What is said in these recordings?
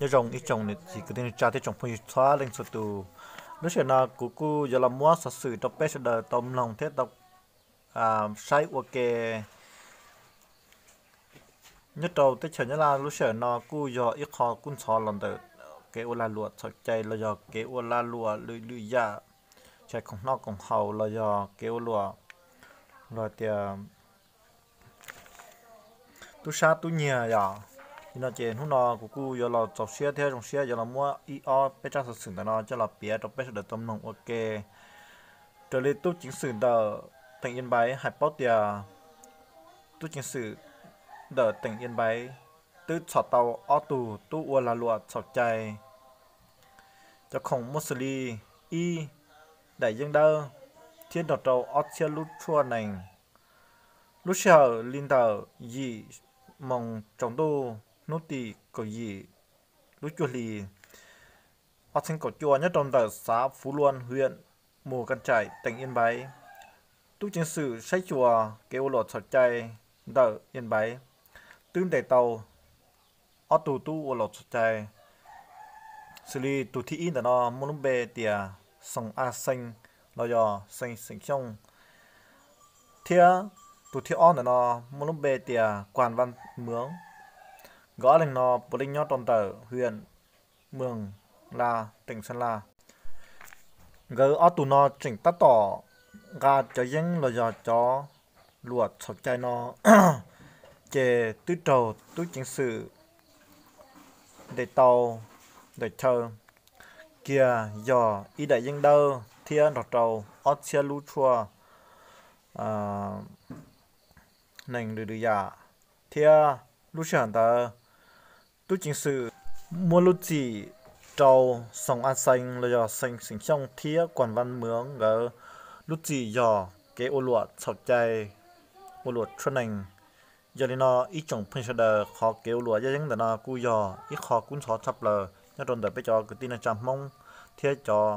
Nyob zoo ib tsoom niam txiv kwv tij neej tsa thiab tsoom phooj ywg txhua leej txhua tus. Lub sij hawm no kuv kuj yuav los muab xov xwm rau peb sawv daws tau mloog thiab tau saib ua ke. Nyob rau teb chaws Nyab Laj lub sij hawm no kuj yog ib qho kub ntxhov los ntawm kev ua lag luam txhaum cai los yog kev ua lag luam lwm lwm yam, tshais khoom noj khoom haus los yog kev ua luam, los tias tub sab tub nyiag yom. Li no ces hnub no kuv kuj yuav los txaus siab thiab zoo siab yuav los muab ib ob peb tsab xov xwm ntawm no coj los piav rau peb sawv daws tau mloog ua ke. Raws li tub ceev xwm ntawm teem Yia Npaiv hais paub tias tub ceev xwm ntawm teem Yia Npaiv twb txhom tau ob tug tub ua lag luam txhaum cai. Cov khoom muaj xws li ib, daim yeeb dawb thiab nrog rau ob txhiab lub tshuaj nees. Lub sij hawm li ntawm yim moos tsaus ntuj hnub tim kaum yim lub cuaj hli ob txhiab kaum cuaj nyob rau ntawm xav Fuv Luam, hwm Mus Kas Tsaim, teem Yia Npaiv, tub ceev xwm saib xyuas kev ua luam txhaum cai ntawm Yia Npaiv twb ntes tau ob tug tub ua luam txhaum cai, xws li tus thib ib ntawm no muaj lub npe tias Xoom A Xees los yog Xees Xeem Xyooj, thiab tus thib ob ntawm no muaj lub npe tias Kuas Vaj Mws. Nkawd ob leeg no puav leej nyob rau ntawm hwm Mws Las, teem Xeem Las. Nkawd ob tug no tseem tab tom nqa cov yeeb los yog cov luam txhaum cai no, ces twb raug tub ceev xwm ntes tau ntawm chaw kiag yog ib daim yeeb dawb thiab nrog rau ob txhiab lub tshuaj nees lwm lwm yam, thiab lub sij hawm ntawd tub ceev xwm muab lub txim rau Xoom A Xees los yog Xees Xeem Xyooj thiab Kuas Vaj Mws nkawd lub txim yog kev ua luam txhaum cai, ua luam tshuaj nees. Yog li no ib tsoom phooj ywg sawv daws, qhov kev ua luam yaj yeeb ntawm no kuj yog ib qho kub ntxhov tshaj plaws nyob rau ntawm peb cov kwv tij neej tsa Hmoob thiab cov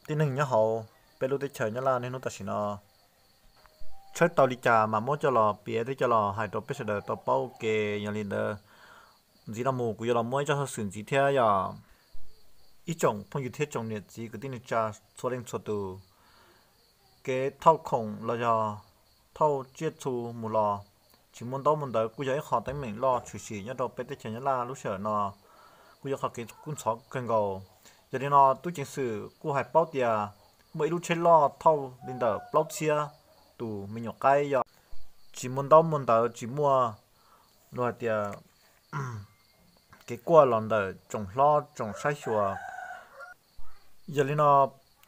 tib neeg nyob hauv peb lub teb chaws Nyab Laj niaj hnub tam sim no. Tshawb tau li cas mas muab coj los piav thiab coj los hais rau peb sawv daws tau paub ua ke. Yog li ntawd, ntxiv no mus kuv yuav los muab ib tsab xov xwm ntxiv thiab yog ib tsoom phooj ywg thiab tsoom niam txiv kwv tij neej tsa txhua leej txhua tus, kev thauj khoom los yog thauj tsiaj txhu mus los tsis muaj ntaub muaj ntawv kuj yog ib qho teeb meem loj tshwm sim nyob rau peb teb chaws Nyab Laj lub sij hawm no, kuj yog qhov kev kub ntxhov kawg nkaus. Yog li no tub ceev xwm kuj hais paub tias muaj ib lub tsheb loj thauj li ntawm plaub txhiab tus me nyuam qaib yog tsis muaj ntaub muaj ntawv, tsis muaj, luag hais tias kev kuaj los ntawm tsoom hlob tsoom saib xyuas. Yog li no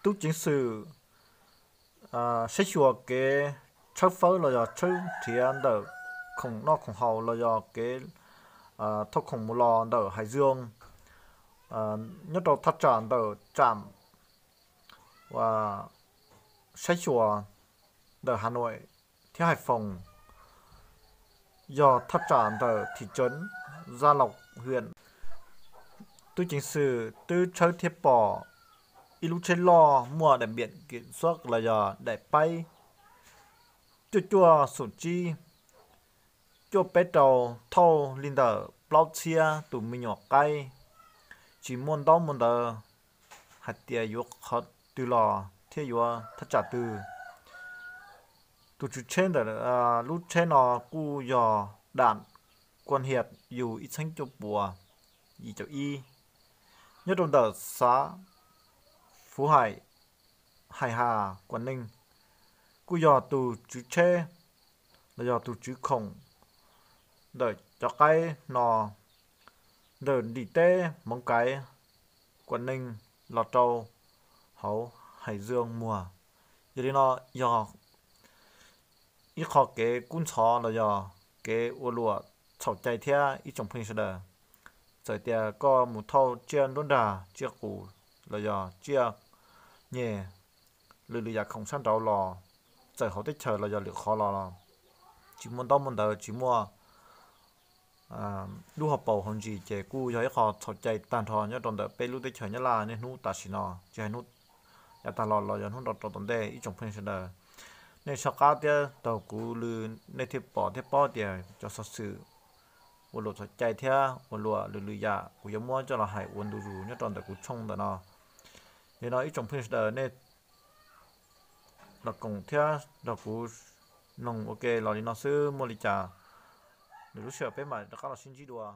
tub ceev xwm saib xyuas kev tshawb fawb los yog tshawb nrhiav ntawm khoom noj khoom haus los yog kev thauj khoom mus los ntawm Hais Zoo, nyob rau thaj tsam ntawm tsam saib xyuas ntawm Has Nois thiab Hais Foos, yog thaj tsam ntawm thim tsev Zaj Laus Hwm. Tub ceev xwm twb tshawb thiab pom ib lub tsheb loj muaj daim npiam kim xuab los yog daim paib cuaj cuaj xoom tsib cuaj peb rau thauj li ntawm plaub txhiab tus me nyuam qaib, tsis muaj ntaub muaj ntawv hais tias yuav qhov twg los thiab yuav thaj tsam twg. Tus tswv tsheb ntawm lub tsheb no kuj yog Dam Kuam Hiam, yug ib txhiab cuaj puas yim caum ib, nyob rau ntawm xav Fuv Hais, Hais Has, Kuam Neeg, kuj yog tus tswv tsheb los yog tus tswv khoom ntawm cov qaib no ntawm nrim teb Moov Kaiv, Kuam Neeg los rau hauv Hais Zoo Muag. Yog li no yog ib qho kev kub ntxhov los yog kev ua luam txhaum cai thiab ib tsoom phooj ywg sawv daws. Txawm tias koj mus thauj tsiaj nruab nrag, tsiaj qus los yog tsiaj nyeg, lwm lwm yam khoom sab nraud los, txawm hauv teb chaws los yog lwm qhov los, tsis muaj ntaub muaj ntawv, tsis muaj lub hauv paus hauv ntsis ces kuj yog ib qho txhaum cai tag nrho nyob rau ntawm peb lub teb chaws Nyab Laj niaj hnub tam sim no, tsis hais hnub yav tag los los yog hnub nrau rau tom ntej. Ib tsoom phooj ywg sawv daws, nej soj qab thiab taug kuv lw, nej thiaj pom thiab paub tias cov xov xwm ua luam txhaum cai thiab ua luam lwm lwm yam kuv yuav muab coj los hais ua ntu zus nyob rau ntawm kuv tshooj ntawm no. Yog li no ib tsoom phooj ywg sawv daws nej los koom thiab nrog kuv mloog ua ke los li no xwb, muaj li cas lwm lub sij hawm peb mam rov qab los sib ntsib dua.